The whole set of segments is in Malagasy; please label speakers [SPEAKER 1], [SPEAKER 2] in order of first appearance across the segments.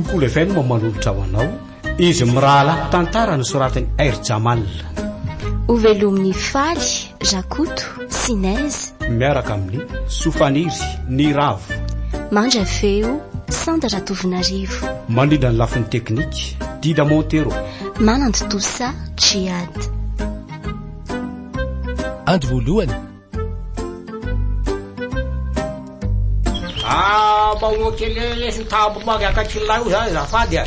[SPEAKER 1] Cool FM manolotra ho anao izy mirahalahy tantara nosoratan'i Air Jamal.
[SPEAKER 2] Hovelomin'i Faly, Rakoto, Sinez.
[SPEAKER 1] Miaraka amin'ny Sofaniry, Niravo.
[SPEAKER 2] Mandrafeo, Sanda Ratovonarivo.
[SPEAKER 1] Mandrindra ny lafiny teknika, Dida Montero.
[SPEAKER 2] Manantontosa, Djihad.
[SPEAKER 3] Andro voalohany.
[SPEAKER 4] Ah, mba kely lesy io tambo akaikin'ilay io zany azafady a.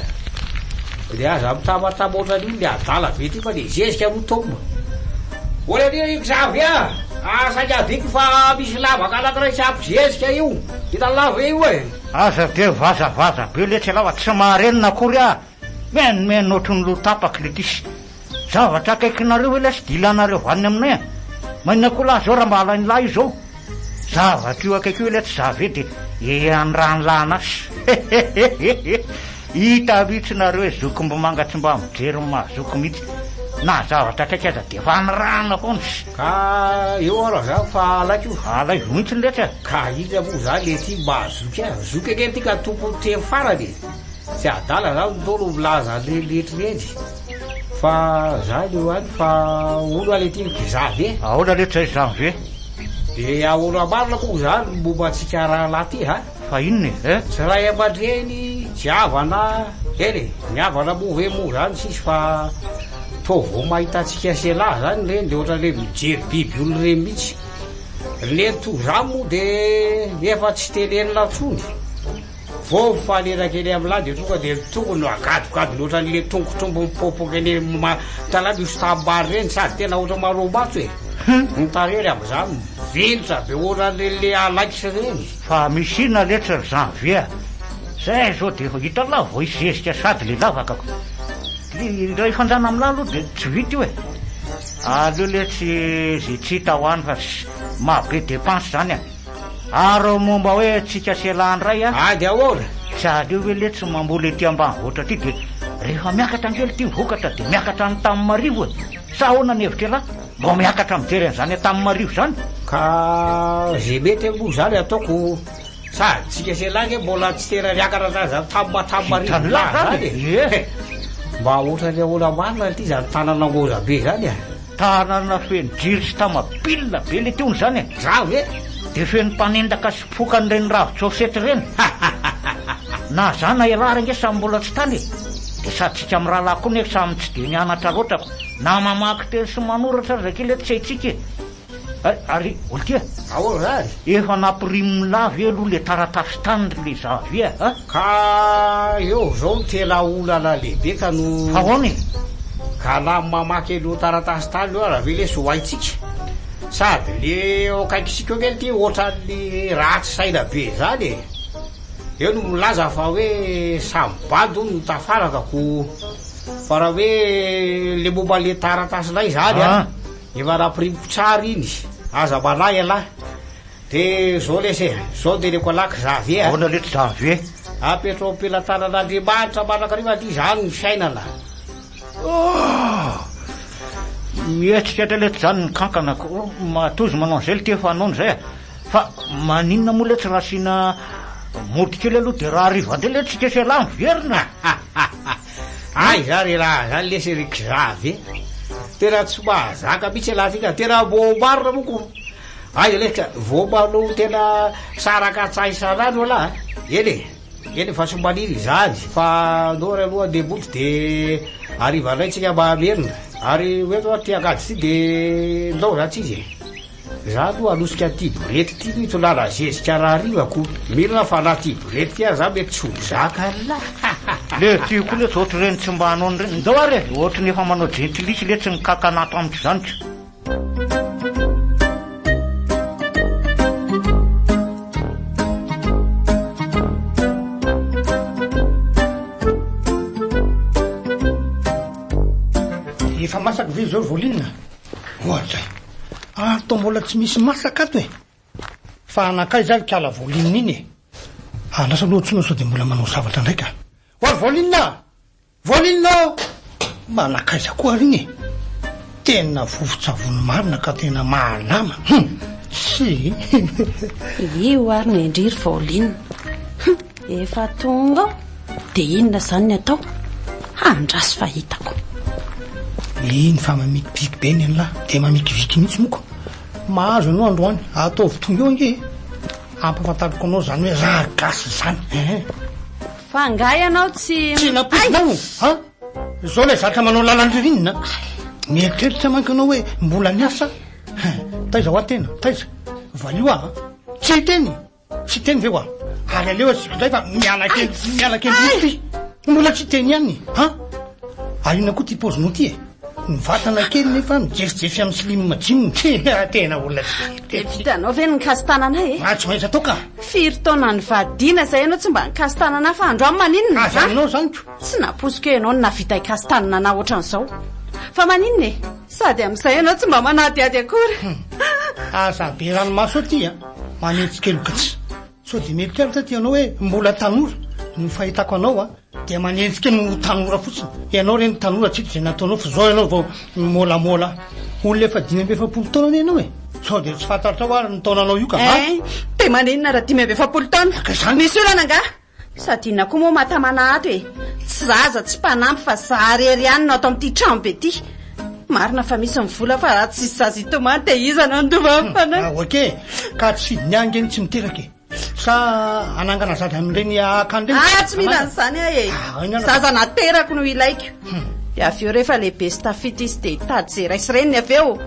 [SPEAKER 4] De aza mitabataba ohatran'io le adala be ty fa le zezika aloha Tom. Hoy anie i Xavier a, saika adiko fa misy lavaka anankiray tsy ampy zezika io. Hitan'lah ve io e?
[SPEAKER 5] Aza de mivazavaza be letsy ialahy fa tsy maharenina akory ah! Mihainomihaino ohatry ny loha tapaka le tisy. Zavatra akaikinareo ve lesy dia ilanareo vaniny aminay a! Maninona koa lahy zao raha mba alain'lah io zao? Zavatra io akaiky io letsy za ve dia andrahan'lah anasy? Hehehehe! Hita mihitsy nareo hoe zokimbomanga tsy mba mijery ny maha zoky mihitsy. Na zavatra akaiky aza dia efa anrahana foana.
[SPEAKER 4] Ka eo ara za fa alaiko io.
[SPEAKER 5] Alaivo mihitsy letsy a!
[SPEAKER 4] Ka inona moa zany le ty maha zoky ahy? Zoky ange ty ka tompon'ny teny farany e! Tsy adala za no no milaza an'ireny rehetra ireny fa za eo ihany fa hono ale ty Xavier.
[SPEAKER 5] Ahoana letsy zay Janvier?
[SPEAKER 4] De ahoana marina moa zany ny momba antsika rahalahy ty ha?
[SPEAKER 5] Fa inona e? Eh?
[SPEAKER 4] Tsy ray aman-dreny, tsy havana, eny e, ny havana moa ve moa zany tsisy fa toa vao mahita antsika sy elah zany ireny de ohatran'le mijery biby olona ireny mihitsy. Ny toy izany moa de efa tsy tenenina intsony. Vao mifanena kely amin'lah dia tonga dia ny tongony no agadongadony ohatran'le tongotr'omby mipoapoaka eny tanàna misy tanimbary ireny sady tena ohatra maromaso e! Ny tarehiny amin'izany mivelatra be ohatran'ireny le alaikitra ireny.
[SPEAKER 5] Fa misy inona letsy ry janvier a! Zay zao dia efa hitan'lah vao hisy zezika sady le lavaka ko! Le raha hifanjana amin'lah aloha dia tsy vita io e! Aleo letsy ze tsy hita ho any fa maha be dépense zany a! Ary momba hoe tsika sy elah ndray a!
[SPEAKER 4] Ady ahoana?
[SPEAKER 5] Tsy aleo ve letsy mamboly ety ambanivohitra aty dia rehefa miakatra ange ity vokatra dia miakatra any Antanimarivo e! Sa ahoana ny hevitr'elah? Mbô miakatra mijery an'izany Antanimarivo izany?
[SPEAKER 4] Ka ze mety aloha zany ataoko sady tsika sy elah ange mbola tsy tena niakatra tany zany Antanimarivo zany e!
[SPEAKER 5] Ie!
[SPEAKER 4] Mba ohatran'ny ahoana marina ity zany tanana ngôza be zany e!
[SPEAKER 5] Tanana feno jiro sy tamabilina be le tony zany e!
[SPEAKER 4] Za ve?
[SPEAKER 5] De feno mpanendaka sy mpifoka an'ireny ravin-tsôsety ireny. Na za na ialahy ary ange samy mbola tsy tany e! De sady tsika mirahalahy koa nefa samy tsy de nianatra loatra fa na mamaky teny sy manoratra aza kely tsy haintsika e! Hay, ary Oltia,
[SPEAKER 4] Ahoana zany?
[SPEAKER 5] Efa nampirimin'lah ve aloha le taratasy tany ry le Xavier a?
[SPEAKER 4] Ka eo zao no tena olana lehibe ka no.
[SPEAKER 5] Ahoana e?
[SPEAKER 4] Ka na mamaky an'io taratasy tany io ara ve lesy ho haintsika? Sady le eo akaikitsika eo kely ty ohatran'ny ratsy saina be zany e! Eo no milaza fa hoe samy bandy hono no tafaraka ko fa raha hoe le momba le taratasinay zany an! Efa nampirimiko tsara iny, aza manahy ialahy. De zao lesy e, zao teneko anah Xavier a.
[SPEAKER 5] Ahoana letsy Xavier?
[SPEAKER 4] Apetrao am-pelatanan'Andriamanitra mandrakariva aty izany ny fiainana.
[SPEAKER 5] Oh! Mihetsika indray letsy izany ny kankana ko. Matoa izy manao an'izay le ty efa hanaony izay a. Fa maninona moa letsy raha asiana mody kely aloha de raha hariva indray letsy tsika sy ialahy miverina e.
[SPEAKER 4] Aiza re raha zany lesy ry Xavier? Tena tsy mahazaka mihitsy ialahy ty ka, tena mbô marina moa ko. Aiza lesy ka, vao manao tena saraka tsahy isan'andro ialahy a! Eny e, eny fa tsy maniry izany fa andao ary aloha andeha mody de hariva indray tsika mamerina, ary ho eto ary ty angady ty de ndao zany ts'izy e. Za aloha hanosika an'ity borety ity aloha hitondrana zezika rahariva ko. Mino aho fa na ty borety ity aza mety tsy ho zaka lah.
[SPEAKER 5] Le ty koa letsy ohatr'ireny tsy mba hanao an'ireny. Ndao ary e! Ohatry ny efa manao jentilisy letsy ny kakana ato amiko izany ko.
[SPEAKER 6] Efa masaka ve izao Voline? Oadray! Ary toa mbola tsy misy masaka ato e! Fa nankaiza ary kala Voline iny e? Andraso aloha antsoina sao dia mbola manao zavatra indray ka! Oa ry Voline a! Voline ô! Mba nankaiza koa ary iny e? Tena vovon-tsavony marina ka tena mahalama! Hum! Tsia!
[SPEAKER 7] Io ary ny ndry ry Voline! Hum! Efa tonga ao!
[SPEAKER 3] Dia inona izany ny atao? Andraso fa hitako.
[SPEAKER 6] Iny fa mamikiviky be ny an'lah, dia mamikiviky mihitsy moko. Mahazo ianao androany, ataovy tonga eo ange e. Ampahafantariko anao izany hoe raha gasy izany. Ehe.
[SPEAKER 3] Fa angaha ianao tsy.
[SPEAKER 6] Tsy nampoizinao an? Izao ilay zatra manao lalan-dririnina. Mieritreritra manko ianao hoe mbola niasa. Taiza hoa tena? Taiza? Valio aho an. Tsy hiteny! Tsy hiteny ve hoa? Ary aleo asiako indray fa miala kely, miala kely mihitsy ity. Mbola tsy hiteny ihany an? Ary inona koa ity paozinao ity e? Ny vatana kely nefa mijefijefy amin'ny slim jean. Tena olona tsy.
[SPEAKER 3] Dia vitanao ve ny nikasi-tanana ahy e?
[SPEAKER 6] Ah, tsy maintsy atao ka.
[SPEAKER 3] Firy taona nivadiana izay ianao tsy mba nikasi-tanana ahy fa androany maninona?
[SPEAKER 6] Avy aminao izany ko.
[SPEAKER 3] Tsy nampoiziko hoe ianao no nahavita hikasi-tanana anah ohatran'izao. Fa maninona e? Sady amin'izay ianao tsy mba manadihady akory.
[SPEAKER 6] Aza be ranomaso aty a! Manetsi-keloka tsy. Sao dia mieritreritra aty ianao hoe mbola tanora? Ny fahitako anao a, dia manenjika ny ho tanora fotsiny. Ianao re ny tanora tsy hita izay nataonao fa izao ianao vao mimôlamôla. Olona efa 45 taona anie ianao e! Sao dia tsy fantatrao ary ny taonanao io ka va?
[SPEAKER 3] Hein! Dia maninona raha 45 taona?
[SPEAKER 6] Ka izany.
[SPEAKER 3] Misy olana angaha? Sady inona koa moa mahatamana ato e? Tsy zaza, tsy mpanampy fa za irery ihany no ato amin'ity trano be ity. Marina fa misy ny vola fa raha tsisy zaza hitomany dia iza no handova ny fanahy?
[SPEAKER 6] Ah, ok. Ka tsy fidiny ahy ange ny tsy miteraka e. Sa hanangana zaza amin'ireny akany ireny?
[SPEAKER 3] Ah, tsy mila an'izany aho e.
[SPEAKER 6] Ah, inona?
[SPEAKER 3] Zaza naterako no ilaiko. Dia avy eo rehefa lehibe sy tafita izy dia hitady izay ray sy reniny avy eo.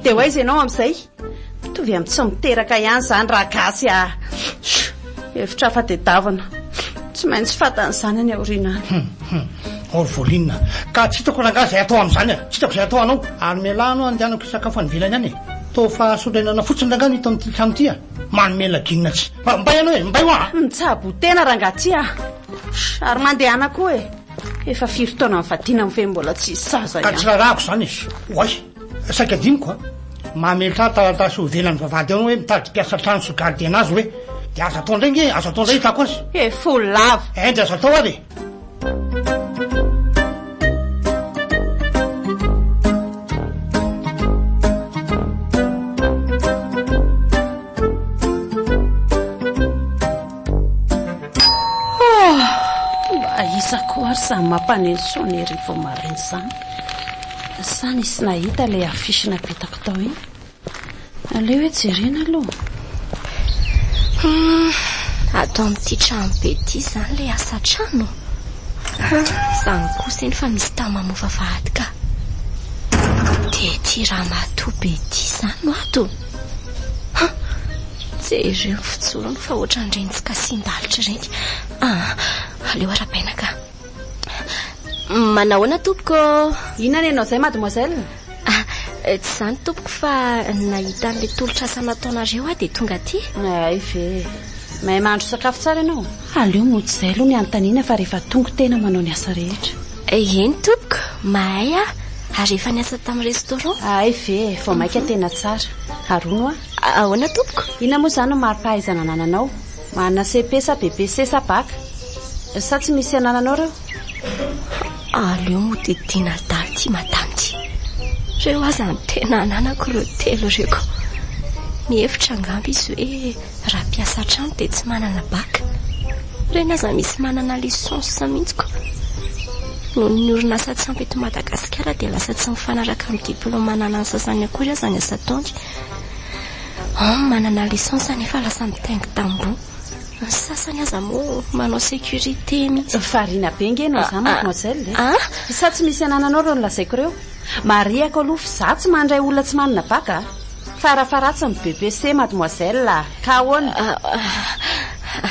[SPEAKER 3] Dia ho aiza ianao amin'izay? Mitovy amin'ny tsy miteraka ihany izany raha gasy ah. Hevitra hafa tedavina. Tsy maintsy fantany izany any aoriana any.
[SPEAKER 6] Orvoline, ka tsy hitako rangahy izay atao amin'izany a! Tsy hitako izay atao anao. Ary mialà anao andehanako hisakafo any ivelany any e! Toa fahasorenana fotsiny rangahy no hita amin'ity trano ity a! Manome laginina tsy. Mbay ianao e! Mbay hoa!
[SPEAKER 3] Mitsabo tena rangahy ty a! Ary mandehana koa e! Efa firy taona nivadiana moa ve mbola tsy hisy zaza
[SPEAKER 6] Ka tsy
[SPEAKER 3] ihany.
[SPEAKER 6] raharahako izany e! Oay! Saika adinoko a! Mametraha taratasy ho ivelan'ny vavahady ao hoe mitady mpiasa trano sy gardiennage hoe. Dia aza atao indray nge, aza atao indray hitako azy.
[SPEAKER 3] E folo lava.
[SPEAKER 6] Ein dia aza atao ary e!
[SPEAKER 3] Oh! Mba iza koa ary izany mampaneno sonnerie vao maraina izany? Sa nisy nahita ilay affiche napetako tao iny? Aleo hoe jerena aloha.
[SPEAKER 2] Hum, ato amin'ity trano be ity izany ilay asa trano? Hum, izany kosa eny fa misy tany mamoa vavahady ka. Dia ity ramatoa be ity izany no ato? Hum, jereo ny fijorony fa ohatran'ireny tsy kasihin-dalitra ireny. Ah, aleo arahabaina ka. Manahoana tompoko ô?
[SPEAKER 3] Inona ny anao izay mademoiselle?
[SPEAKER 2] Ah, tsy izany tompoko fa nahita an'ilay tolotr'asa nataonareo aho dia tonga aty.
[SPEAKER 3] Hay ve. Mahay mahandro sakafo tsara ianao? Aleo mody izay aloha ny anontaniana fa rehefa tonga tena manao ny asa rehetra.
[SPEAKER 2] Eny tompoko, mahay aho ary efa niasa tamin'ny restaurant.
[SPEAKER 3] Hay ve, vao mainka tena tsara. Ary hono hoa?
[SPEAKER 2] Ahoana tompoko?
[SPEAKER 3] Inona moa izany no mari-pahaizana anananao? Manana CP sa BPC sa Bac? Sa tsy misy anananao ireo?
[SPEAKER 2] Aleo modidiana adala ity madame ity. Ireo aza no tena ananako ireo telo ireo ko. Mihevitra angamba izy hoe raha mpiasa trano dia tsy manana Bac. Ireny aza misy manana licence mihitsy ko. Noho ny orinasa tsy ampy eto Madagasikara dia lasa tsy mifanaraka amin'ny diplaoma ananan'ny sasany akory aza ny asa ataony. Homme manana licence nefa lasa mitaingi-tamboho. Ny sasany aza moa manao sécurité mihitsy.
[SPEAKER 3] Variana be nge ianao izany mademoiselle e.
[SPEAKER 2] Ah?
[SPEAKER 3] Sa tsy misy anananao ireo nolazaiko ireo? Marihako aloha fa izaho tsy mandray olona tsy manana bac a. Farafaharatsiny BEPC mademoiselle a. Ka ahoana?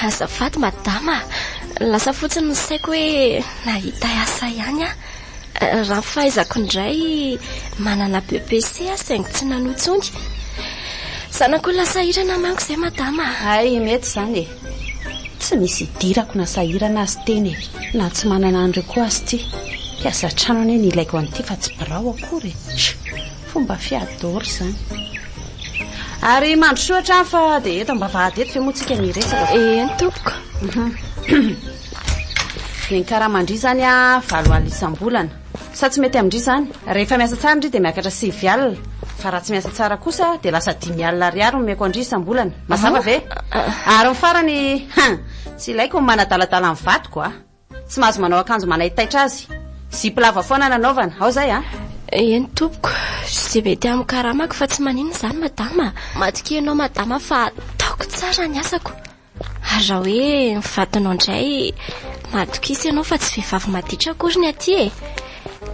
[SPEAKER 2] Azafady madama a. Lasa fotsiny ny saiko hoe nahita asa ihany aho. Raha ny fahaizako indray, manana BEPC aho saingy tsy nanohy intsony. Zanak'olona sahirana manko izay madama a.
[SPEAKER 3] Hay, mety izany e. Tsy misy idirako na sahirana azy tena e. Na tsy manana an'ireo koa azy ity. Mpiasa trano anie ny ilaiko an'ity fa tsy birao akory e. Fomba fiady daholo izany. Ary mandrosoa hatrany fa dia eto am-bavahady eto ve moa tsika no hiresaka?
[SPEAKER 2] Eny tompoko.
[SPEAKER 3] Dia ny karaman-dry izany a, 8 alina isam-bolana. Sa tsy mety amin-dry izany? Rehefa miasa tsara ndry dia miakatra 9 alina. Fa raha tsy miasa tsara kosa dia lasa 5 alina ariary no omeko an-dry isam-bolana. Mazava ve? Ary ny farany, han, tsy ilaiko ny manadaladala ny vadiko a. Tsy mahazo manao akanjo manaitaitra azy. Zipo lava foana no anaovana. Ao izay a!
[SPEAKER 2] Eny tompoko. Izay mety amin'ny karamako fa tsy maninona izany madama. Matokia ianao madama fa ataoko tsara ny asako. Ary raha hoe ny vadinao indray, matokisa ianao fa tsy vehivavy maditra akory ny aty e.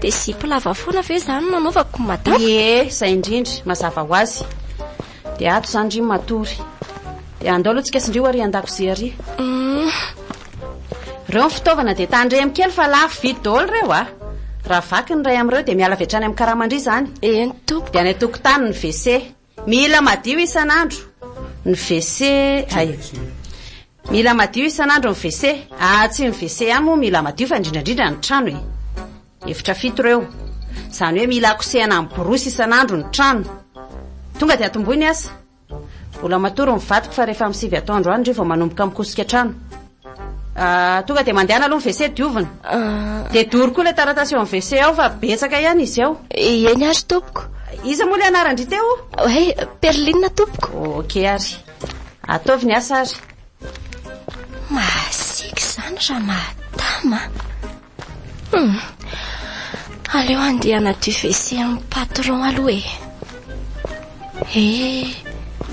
[SPEAKER 2] Dia zipo lava foana ve izany no anaovako madama?
[SPEAKER 3] Ie, izay indrindra. Mazava ho azy. Dia ato izany ndry matory. Dia andao aloha tsika sy ndry ho ary an-dakozia ary. Ireo ny fitaovana dia tandremo kely fa lafo vidy daholo ireo a! Raha vaky ny iray amin'ireo dia miala avy hatrany amin'ny karaman-dry izany.
[SPEAKER 2] Eny tompoko.
[SPEAKER 3] Dia any an-tokotany ny WC. Mila madio isan'andro ny WC ay. Mila madio isan'andro ny WC. Ah, tsy ny WC ihany moa mila madio fa indrindra indrindra ny trano e. Efitra fito ireo. Izany hoe mila kosehana amin'ny borosy isan'andro ny trano. Tonga dia atombohy ny asa. Mbola matory ny vadiko fa rehefa amin'ny sivy atoandro any ndry vao manomboka mikosika trano. Ah, tonga dia mandehana aloha ny WC diovina.
[SPEAKER 2] Ah.
[SPEAKER 3] Dia dory koa ilay taratasy eo amin'ny WC ao fa betsaka ihany izy ao.
[SPEAKER 2] Eny ary tompoko.
[SPEAKER 3] Iza moa ilay anaran-dry teo?
[SPEAKER 2] Hoe Perline tompoko.
[SPEAKER 3] Ok ary. Ataovy ny asa ary.
[SPEAKER 2] Masiaka izany raha madama. Hum. Aleo handeha hanadio WC amin'ny patron aloha e. Eh,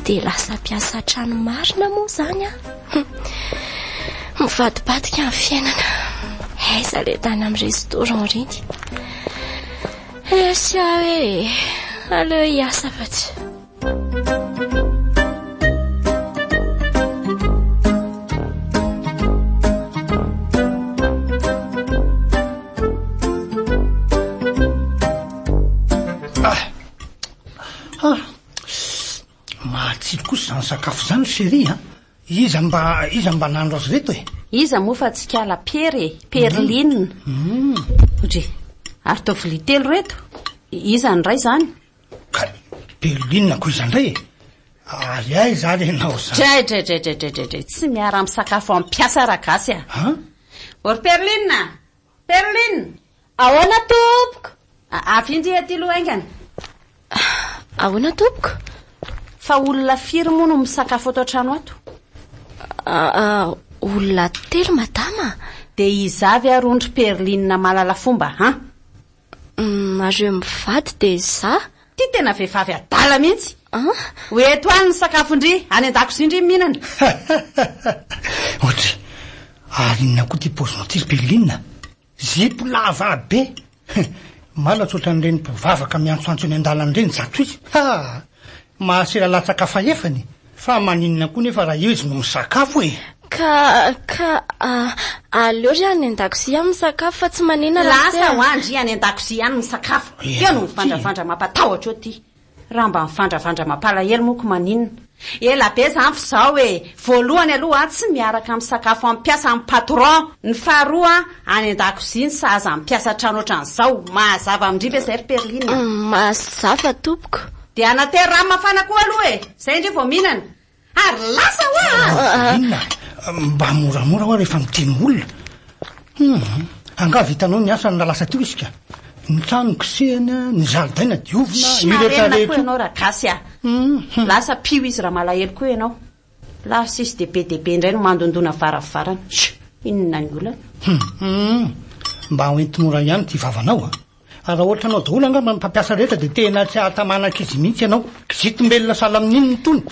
[SPEAKER 2] dia lasa mpiasa trano marina moa izany aho. Hum. Mivadibadika ny fiainana. Aiza ilay tany amin'ny restaurant ireny. Esy aho e. Aleo hiasa fa tsy.
[SPEAKER 6] Ah, matsiro kosa izany sakafo izany chérie a. Iza mba iza mba nahandro azy ireto e?
[SPEAKER 3] Iza moa fa tsy kala Pierre e, Perline.
[SPEAKER 6] Mm.
[SPEAKER 3] Odry, ary toa vilia telo ireto. Iza ny iray izany?
[SPEAKER 6] Ka Berlin ko iza ndray e? Ary aiza ary ianao zany?
[SPEAKER 3] Dray dray dray dray dray dray dray tsy miara misakafo amin'ny mpiasa ragasy a.
[SPEAKER 6] Ha?
[SPEAKER 3] Or Perline! Perline!
[SPEAKER 2] Ahoana tompoko?
[SPEAKER 3] Avy indry aty aloha haingana.
[SPEAKER 2] Ahoana tompoko?
[SPEAKER 3] Fa olona firy moa no misakafo ato an-trano ato?
[SPEAKER 2] Olona telo madama.
[SPEAKER 3] Dia iza avy ary hono ry Perline mahalala fomba an?
[SPEAKER 2] Nareo mivady dia za.
[SPEAKER 3] Ty tena vehivavy adala mihitsy.
[SPEAKER 2] An?
[SPEAKER 3] Ho eto any ny sakafon-dry, any an-dakozia ndry mihinana.
[SPEAKER 6] Ohatry, ary inona koa ty paozinao ty ry Perline? Zipo lava be! Malatsy ohatran'ireny mpivavaka miantsoantso eny an-dalana ireny zato izy. Ha! Mahasela latsaka fahefany. Fa maninona koa nefa raha izy no misakafo e?
[SPEAKER 2] Ka, ka, aleo ry any an-dakozia aho misakafo fa tsy maninona raha
[SPEAKER 3] Lasa
[SPEAKER 2] se.
[SPEAKER 3] ho an-dry any an-dakozia any misakafo. Teo no mivandravandra mampatahotra eo ty. Raha mba mivandravandra mampalahelo moa ko maninona. Ela be zany f'izao e! Voalohany aloha tsy miaraka misakafo amin'ny mpiasa amin'ny patron. Ny faharoa any an-dakozia ny sahaza amin'ny mpiasa trano ohatran'izao. Mazava amin-dry ve izay ry Perline a?
[SPEAKER 2] Mazava tompoko.
[SPEAKER 3] Dia anatero rano mafana koa aloha e! Izay ndry vao mihinana. Ary lasa hoa
[SPEAKER 6] a! Inona? Mba moramora hoa rehefa miteny olona. Hum, angaha vitanao ny asany raha lasa teo isika? Ny trano kosehina, ny zaridaina diovina,
[SPEAKER 3] Tsy
[SPEAKER 6] io rehetra
[SPEAKER 3] marenina koa
[SPEAKER 6] rehetra io.
[SPEAKER 3] ianao ragasy a! Lasa pio izy raha malahelo koa ianao. Lasa izy dia be dia be indray no mandondona varavarana. Sh! Inona ny olana?
[SPEAKER 6] Hum, mba hoento mora ihany ity vavanao a! Ary raha ohatranao daholo angamba ny mpampiasa rehetra dia tena tsy hahatamana ankizy mihitsy ianao. Kizitombelona sahala amin'inona itony?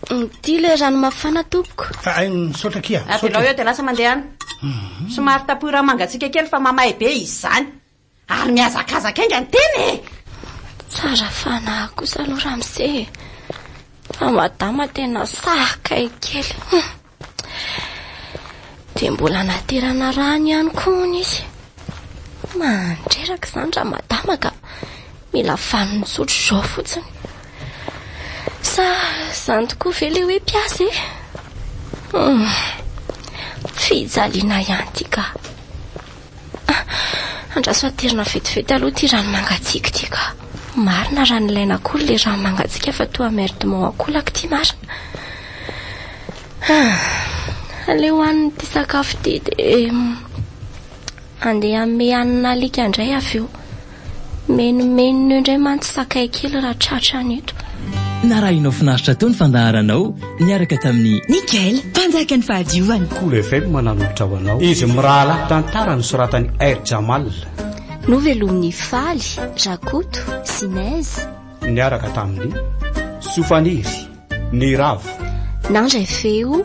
[SPEAKER 2] Ity ilay rano mafana tompoko.
[SPEAKER 6] Ay, misaotra akia.
[SPEAKER 3] Avelao eo dia lasa mandeha any. Somary tapohy rano mangatsiaka kely fa mamay be izany. Ary mihazakazaka haingana tena e!
[SPEAKER 2] Tsara fanahy kosa aloha ramose e. Fa madama tena sakay kely. Dia mbola naterana rano ihany koa hono izy. Mandreraka izany raha madama ka. Mila vaniny misotro izao fotsiny. Sa izany tokoa ve ilay hoe mpiasa e? Hmm. Fijaliana ihany ity ka. Ah, andraso aterina vetivety aloha ity rano mangatsiaka ity ka. Marina raha nilaina akory ilay rano mangatsiaka fa toa emmerdement akolaka ity marina. Ah, aleo hanina ity sakafo ity dia andeha hanome hanina alika indray avy eo. Menomenona eo indray mantsy sakay kely raha tratra any eto.
[SPEAKER 7] Narahinao finaritra teo ny fandaharanao niaraka tamin'i.
[SPEAKER 8] Nickel, mpanjakan'ny fahadiovana.
[SPEAKER 1] Kolo FM nanolotra ho anao Izy mirahalahy tantara nosoratan'i R Jamal.
[SPEAKER 2] Novelomin'i Faly, Rakoto, Sinèse.
[SPEAKER 1] Niaraka tamin'i Sofaniry, Niravo.
[SPEAKER 2] Nandray feo.